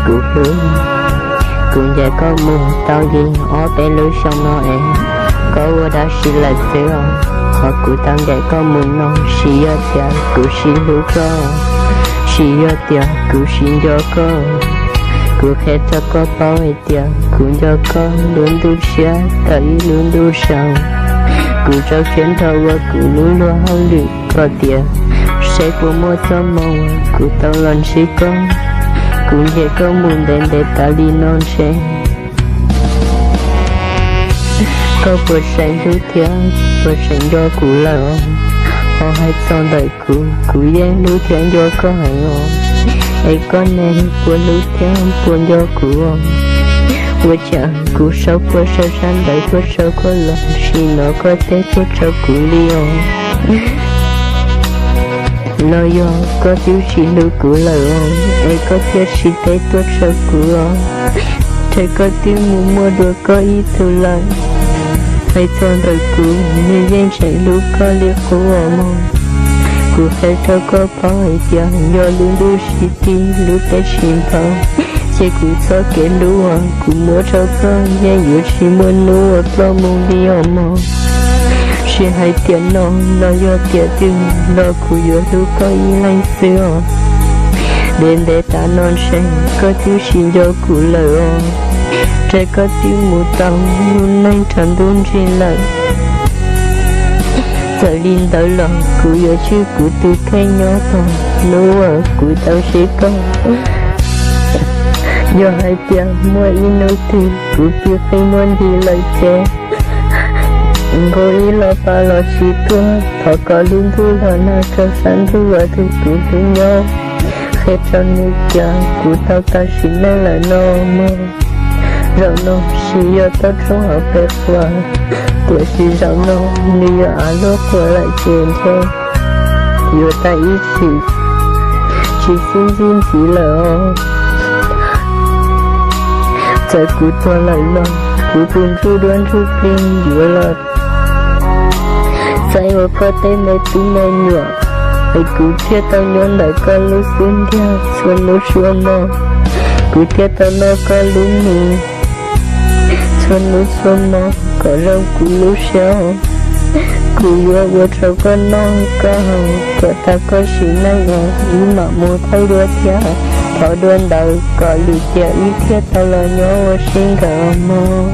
Kuv hlub, kuv ncaim koj mus tau li ob peb lub xyoo no es koj ua dab tsi lawm xwb os. Qhov kuv tau ncaim koj mus no tsis yog tias kuv tsis hlub koj, tsis yog tias kuv tsis nco koj. Kuv qhia rau koj paub hais tias kuv nco koj lub ntuj tshiab tau ib lub ntuj saud. Kuv rau siab nrho ua kuv lub luag hauj lwm kom tias seb puas muaj txoj hmoo kuv tau los ntsib koj. Kuv ncaim koj mus ntev ntev tas li no ntshe koj puas tseem hlub thiab puas tseem nco kuv lawm os? Ho hais txog ntawm kuv, kuv yeej hlub thiab nco koj heev os. Es koj ne, puas hlub thiab puas nco kuv os? Ua cas kuv sau puas sau tsab ntawv tuaj rau koj los tsis hnov koj teb tuaj rau kuv li os? Los yog koj twb tsis hlub kuv lawm os es koj thiaj tsis teb tuaj rau kuv os? Ces koj twb mus muaj dua koj ib tug lawm. Hais txog ntawm kuv, nws yeej tseem hlub koj li qub os mog. Kuv qhia rau koj paub hais tias yog lub ntuj tsis tij lub teb tsis nphav, ces kuv txoj kev hlub uas kuv muab rau koj yeej yuav tsis muaj hnub uas ploj mus li os mog. Tsis hais tiam no los yog tiam twg los kuv yuav hlub koj ib leeg xwb os. Ntev ntev tas no ntshe koj twb tsis nco kuv lawm os, ces koj twb mus tau lub neej rau ntuj nrig lawm. Txawm li ntawd los kuv yuav tswj kuv tus kheej nyob txog hnub uas kuv tau ntsib koj. Yog hais tias muaj ib hnub twg kuv pw qeej muaj nti lawm ces nqus ib los pab los tsis tuaj, thov kom lub ntuj los nag rau sab ntuj uas tus kuv hlub nyob, qhia rau nws tias kuv tau tau sim neej lawm no mog. Zaum no tsis yog toj roob hauv pes quas, tiam sis zaum no nws yuav av luaj quas lawm ces ntshe yuav tau ib txhis tsis sib ntsib ntxiv lawm os. Txawm kuv tuag lawm los kuv tus ntsuj duab ntsuj plig yuav los txais ua koj tej me tub me nyuam, es kuv thiaj tau nyob ntawm koj lub xub ntiag txhua hnub txhua hmo. Kuv thiaj tau noj koj lub mis txhua hnub txhua hmo kom zoo kuv lub siab. Kuv yuav ua rau koj noj koj haus kom tag koj sim neej os, wb mam mus thawj dua thiab. Thov dua ntawd kom lwm tiam wb thiaj tau los nyob ua si nkawd os mog.